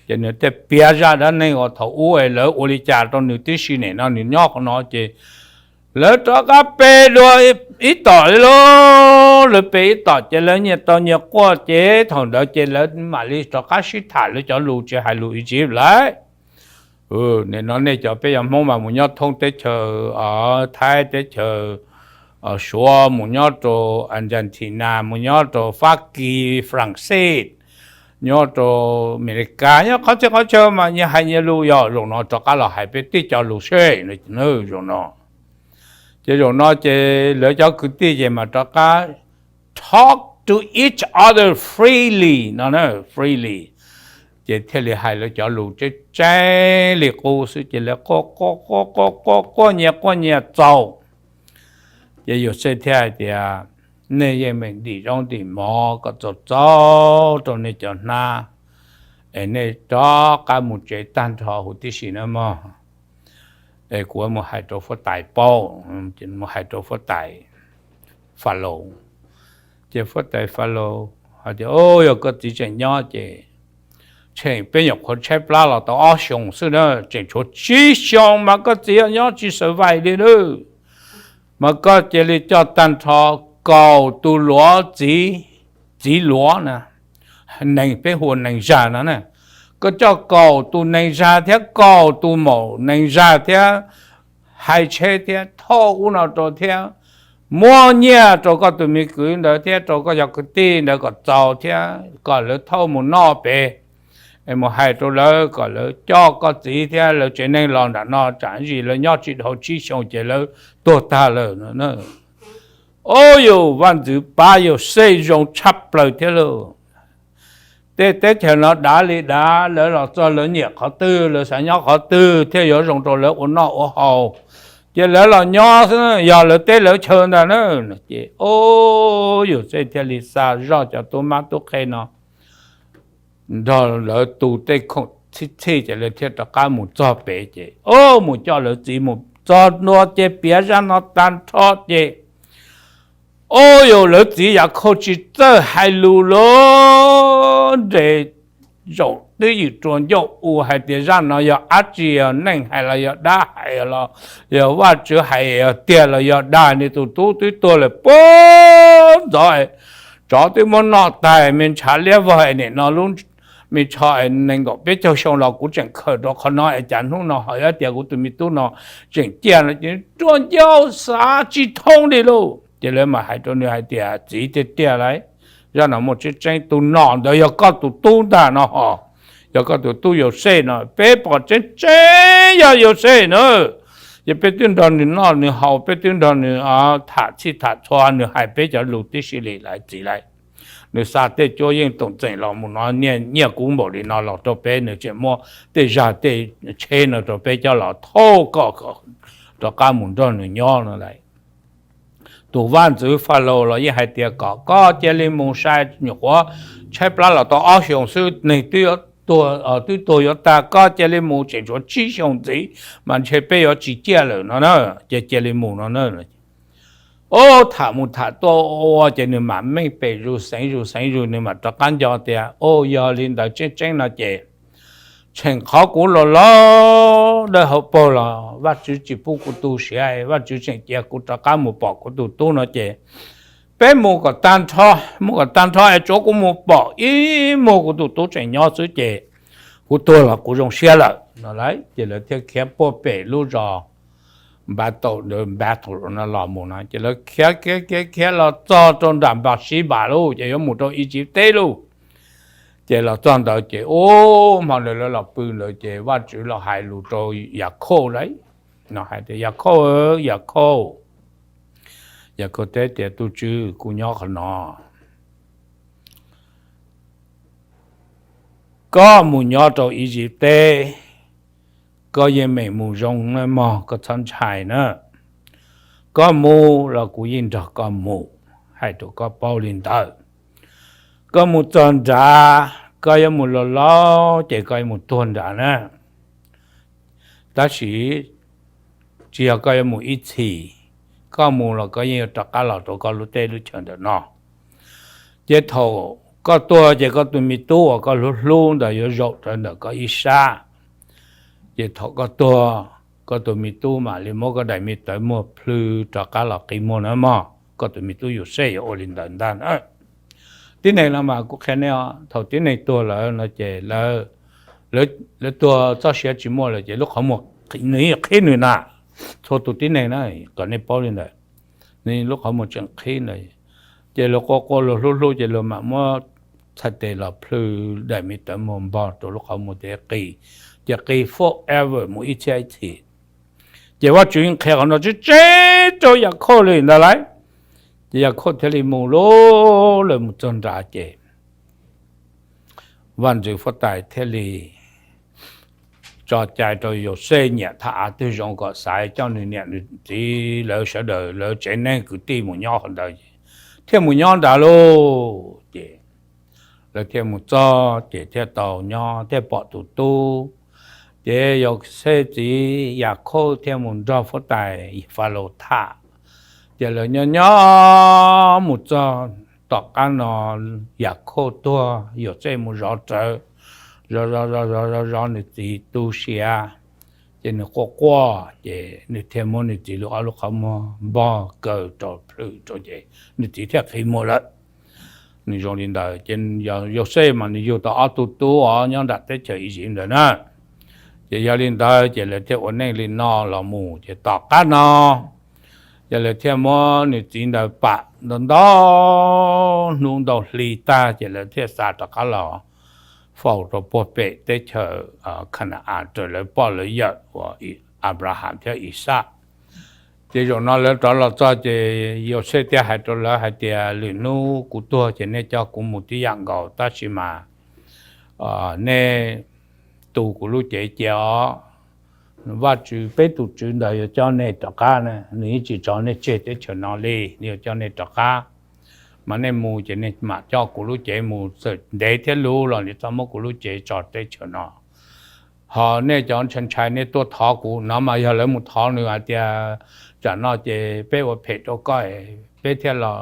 Ces nws thiaj piav zaj dab neeg uas thaum ub es lawv ua li cas rau nws tib si, nim no nws nyob qhov no ces lawv rov qab pe dua ib tom li lauj. Lawv pe ib tom ces lawv nyias tau nyias quaj, ces thaum ntawd ces lawv mam li rov qab sib tham lawv cov lus tsis hais lus Iziv lawm. Nim no nej cov, peb cov Hmoob mas mus nyob thoob teb chaws Thaib, teb chaws Suav, mus nyob rau Argentina, mus nyob rau Fab Kis, France, nyob rau Amelikas, nyob qhov txhia qhov chaw mas nyias hais nyias lus, yog zaum no rov qab los hais peb tib co lus seb. Zaum no, ces zaum no ces lawv cov kwv tij ces mas rov qab talk to each other freely no, freely, ces thiaj li hais lawv cov lus tseeb tseeb li qub xwb, ces lawv quaj quaj quaj quaj quaj nyias quaj nyias txaus. Ces Yauxej thiaj hais tias, nej yeej meem ntim zaub ntim mov kom txaus txaus rau nej cov hnab, es nej rov qab mus tsev tag nrho huv tib si na mog. Es kuv mus hais rau huab tais paub, mus hais rau huab tais Falaus. Ces huab tais Falaus hais tias, o, yog koj txiv tseem nyob ces tseem, peb nyuam qhuav tshaib plab los tau ob xyoos xwb na, tseem tshuav tsib xyoos mas koj txiv yuav nyob tsis survive li nawb. Mas koj cia li coj tag nrho kaum tus luav txiv, txiv luav na, neeg peb hu ua neeg zag no na, koj coj kaum tus neeg zag thiab kaum tus maum neeg zag thiab, hais tsheb thiab thauj ub no rau thiab, muab nyiaj rau koj tus me kwv ntawd thiab rau koj cov kwv tij ntawd kom txaus thiab kom lawv thauj mus noj pem, es mus hais rau lawv kom lawv coj koj txiv thiab lawv tsev neeg los nram no, tsam ib ntsis lawv nyob tsis dhau tsib xyoos ces lawv tuag tag lawm no. O, yus vaj ntxwv pab Yauxej zoo tshaj plaws thiab lauj. Tej teb chaws no dav li dav, lawv los txog lawv nyiam qhov twg, lawv xav nyob qhov twg thiaj yuav zoo rau lawv ua noj ua haus, ces lawv los nyob xwb, yog lawv teb lawv chaw ntag na. Ces o, Yauxej thiaj li xa zoj cov tub mab tub qhe no nrog lawv tu tej khoom txhij txhij ces lawv thiaj rov qab mus txog pem ces o, mus coj lawv txiv mus txog ntua ces piav zaj no tag nrho ces o, yus lawv txiv Yakhauj tsis txawj hais lus lawm, nres zaum twb ywm rua ncauj ua hais tias zaj no yog dab tsi, yog neeg hais los yog dab hais los yog Vajtswv hais, yog tiag los yog dag, nws tus tub twb tuag lawm puag ntxov, tsov twb muab noj tag, me ntshav liab vog, nim no lub me tsho es nees nkaum peb caug xyoo los kuv tseem khaws rau qhov no es cas hnub no ho yuav tias kuv tus me tub no tseem ciaj no ces nws ruaj ncauj xav tsis thoob li lauj. Ces lawv mam hais rau nws hais tias, txiv, tiag tiag lauj, zaj no muaj tseeb tseeb, tus nom ntawd yog koj tus tub ntag no ho, yog koj tus tub Yauxej no, peb pom tseeb tseeb yog Yauxej na. Yog peb twb nrog nws noj nws haus, peb twb nrog nws tham txhij tham txhua, nws hais peb cov lus tib si li lauj txiv lauj. Nws xa tej cuab yeej toom txeem los mus no, nyiaj kub npaum li no los rau peb, nws tseem muab tej zag tej tsheb no rau peb coj los thauj koj rov qab mus nrog nws nyob no lauj. Tus vaj ntxwv Falaus los yeej hais tias kom koj cia li mus sai, nyuam qhuav tshaib plab los tau ob xyoos xwb, neeg twb tuag yuav tag, koj cia li mus, tseem tshuav tsib xyoos ntxiv mas ntshe peb yuav tsis ciaj lawm no na, ces cia li mus no na. Ub, tham mus tham tuaj ua ces nws mam meej pem zus xeev zus xeev zus, nws mam rov qab nco tias, ub, yog li ntawd tseeb tseeb no ces tseem qhov kuv los los dawb hauv paug los Vajtswv tsis pub kuv tu siav, Vajtswv tseem cia kuv rov qab mus pom kuv tus tub no ces peb mus kom tag nrho, mus kom tag nrho es tsuav kuv mus pom ib muag kuv tus tub tseem nyob xwb ces kuv tuag los kuv zoo siab lawm no lauj. Ces lawv thiaj khiav puag pem lub zos Npatau, Npatau no los mus no ces lawv khiav khiav khiav khiav los txog rau nram Npasivas lauj, ces yuav mus rau Iziv teb lauj. Ces los txog ntawd ces ub, hmo ntawd lawv los pw ntawd ces Vajtswv los hais lus rau Yakhauj lauj, no hais tias, Yakhauj, Yakhauj. Yakhauj teb tias, tus Tswv, kuv nyob qhov no. Koj mus nyob rau Iziv teb, koj yeej meem mus zoo na mog, koj txhob ntshai na. Koj mus los kuv yeej nrog koj mus, hais rau koj paub li ntawd. Koj mus txog nrad, koj yuav mus laus laus ces koj yuav mus tuag nrad na. Tab sis tsis yog koj yuav mus ib txhis, koj mus los koj yeej yuav rov qab los rau koj lub teb lub chaws ntawm no. Ces thaum koj tuag ces koj tus me tub uas koj hlub hlub ntawd yuav zaum rau ntawm koj ib sab. Ces thaum koj tuag, koj tus me tub mam li muab koj daim me tawv muag plhws rov qab los qi muag na mog. Koj tus me tub Yauxej yuav ua li ntawd ntag na. Tib neeg no mas kuv qhia nej os, thaum tib neeg tuag lawm no ces lawv tuag txoj sia tsis muaj lawm ces lub qhov muag nws yeej qhib nws na. Txhua tus tib neeg na, kom nej paub li ntawd, nws lub qhov muag tseem qhib ntawd. Ces luag quaj quaj luag hlub hlub ces luag mam muab txhais tes los plhws daim me tawv muag npog rau lub qhov muag ces qi, ces qi forever mus ib txhiab ib txhis. Ces Vajtswv yeej qhia qhov no tseeb tseeb rau Yakhauj li ntawd lauj. Ces Yakhauj thiaj li mus lauj, lawv mus txog nrad ces vaj ntxwv huab tais thiaj li tso cai rau Yauxej nyiam tham av twg zoo kom xaiv coj nws niam nws txiv lawv sawv daws lawv tsev neeg kwv tij mus nyob qhov ntawd ces thiaj mus nyob nrad lauj. Ces lawv thiaj mus txog ces thiaj tau nyob thiaj pom tus tub. Ces Yauxej txiv Yakhauj thiaj mus nrog huab tais Falaus tham. Ces lawv nyob nyob mus txog tom qab no Yakhauj tuag, Yauxej mus zov rawv, zov zov zov zov zov zov nws txiv tu siav. Ces nws quaj quaj ces nws thiaj muab nws txiv lub ob lub qhov muag npog kaw rau plhws rau ces nws txiv thiaj qhib muag lawm. Nws zoo li ntawd ces Yauxej mas nws yug tau ob tug tub os nyob nram teb chaws Iziv ntawd na. Ces yog li ntawd ces lawv thiaj ua neej li no los mus ces tom qab no ces lawv thiaj muab nws txiv ntawd pam ntau ntau hnub ntau hli tag ces lawv thiaj xa rov qab los faus rau puag pem teb chaws Khana-as raws lawv poj lawv yawm uas Abraham thiab Ixaj. Ces zaum no lawv rov los txog ces Yauxej thiaj hais rau lawv hais tias, lwm hnub kuv tuag ces nej coj kuv mus tib yam nkaus, tab sis mas nej tu kuv lub cev cia os. Vajtswv, peb tus Tswv ntawd yuav coj nej rov qab na, nws yeej tsis tso nej tseg teb chaws no li, nws yuav coj nej rov qab. Mas nej mus ces nej mam coj kuv lub cev mus, txawm ntev thiab luv los nws txhob muab kuv lub cev tso teb chaws no. Ho nej cov ntshai ntshai nej tuaj thov kuv no mas yog lawv mus thov nws hais tias, tsam no ces peb ua phem rau koj, peb thiaj los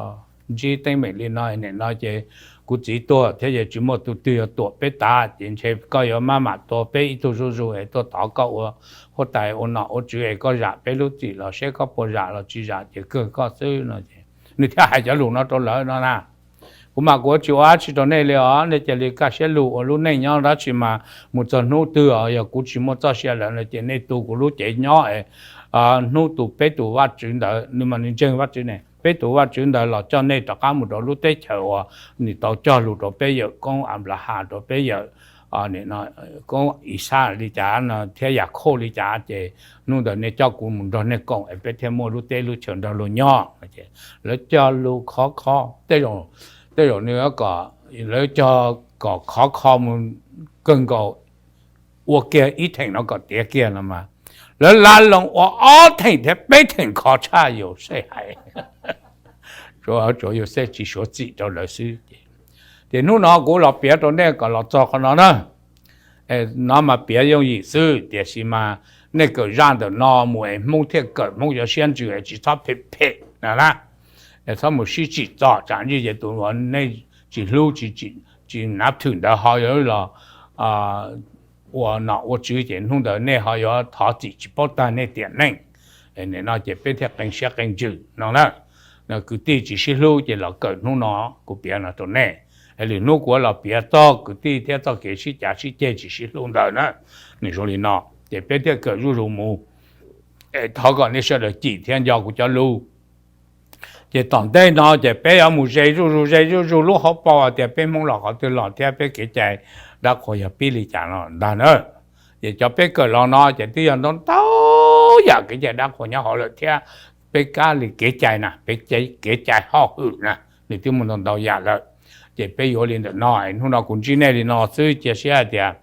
ntsib teeb meem li no, nim no ces kuv txiv tuag thiab ces tsis muaj tus twg yuav tuam peb tav, ces ntshe koj yuav maj mam tua peb ib tug zuj zus es tuaj thov koj ua huab tais ua nom ua tswv es koj zam peb lub txim los seb koj puas zam los tsis zam ces kawg koj xwb no. Nws thiaj hais cov lus no rau lawv no na. Kuv mas kuv tsis ua dab tsi rau nej li os, nej cia li kaj siab lug ua lub neej nyob dab tsi mas mus txog hnub twg os, yog kuv tsis muaj txoj sia lawm no ces nej tu kuv lub cev nyob es hnub tus peb tus Vajtswv ntawd, nws mas nws ntseeg Vajtswv ne, peb tus Vajtswv ntawd los coj nej rov qab mus rau lub teb chaws uas nws tau cog lus rau peb yawm koob Anplahas, rau peb yawm koob Ixaj li cas no thiab Yakhauj li cas, ces hnub ntawd nej coj kuv mus nrog nej koom es peb thiaj muaj lub teb lub chaws nrog luag nyob. Lawv cog lus khov kho, tej zaum nws kom lawv cog kom khov kho mus kawg nkaus, ua kiag ib theem no kom tiav kiag no mas lawv la loo ua ob theem thiab peb theem khov tshaj Yauxej hais. Tsuav Yauxej tsis suav txim rau lawv xwb ces, ces hnub no kuv los piav rau nej kom los txog qhov no na. No mas piav yooj yim xwb, tiam sis mas nej kawm zaj ntawm no mus es Hmoob thiaj kawm, Hmoob yuav siab ntsws es tsis txhob phem phem na na. Es txhob mus sib tsim txom tsam ntsis ces tus uas nej tsis hlub, tsis nav thwm ntawd ho yuav los ua nom ua tswv ces hnub ntawd nej ho yuav thov txim tsis paub tag nej tiam neej. Nim no ces peb thiaj qee siab qee ntsws no na. Kwv tij tsis sib hlub ces los kawm hnub no kuv piav no rau nej. Es lwm hnub kuv los piav txog kwv tij thiab txoj kev sib cav sib ceg tsis sib hlub ntawd na. Nws zoo li no ces peb thiaj kawm zuj zus mus. Es thov kom nej sawv daws cim thiab nco kuv cov lus. Ces tom ntej no ces peb yuav mus ze zuj zus ze zuj zus lub hauv paus tias peb Hmoob los qhov twg los thiab peb kev cai dab qhuas yog pib li cas no ntag na. Ces cov peb kawm los no ces twb yog ntau ntau yam kev cai dab qhuas nyob hauv lawm thiab peb kab li kev cai na, peb kev cai hauj lwm na, nws twb muaj ntau ntau yam lawm. Ces peb yuav li ntawm no, hnub no kuv ntsib nej li no xwb, cia siab hais tias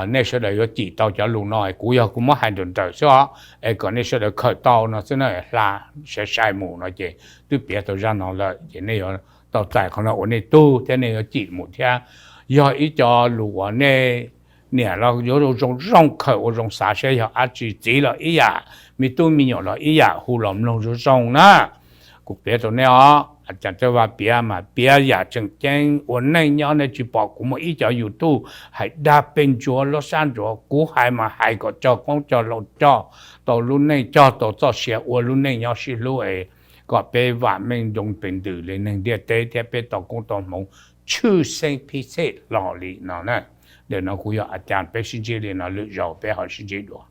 nej sawv daws yuav cim tau cov lus no, kuv yog kuv muab hais nrawm nrawm xwb os, es kom nej sawv daws khawm tau no xwb na, hla sai sai mus no ces twb piav tau zaj no lawm ces nej yuav tau txais qhov no ua nej tug thiab nej yuav cim mus thiab. Yog ib co lus uas nej niam los yuav zoo zoo khawm ua zoo xav saib yog dab tsi, txiv los ib yam, me tub me nyuam los ib yam, hu los mloog zoo zoo na. Kuv piav rau nej os, Cam Txawj Vaj piav mas piav yam tseem ceeb ua neej nyob, nej tsis pom kuv muaj ib co YouTube hais dag pes ntsuav lub sab ntsuav, kuv hais mas hais kom cog qoob cog loo, cog tau lub neej, cog tau txoj sia ua lub neej nyob sib hlub es kom peb vam meej nroog pes ntws li neeg ntiaj teb thiab peb tau koob tau hmoov tshwj xeeb phib xej hlo li no na. Ntawm no kuv yog A Cas, peb sib ntsib li no, lwm zaus peb ho sib ntsib dua.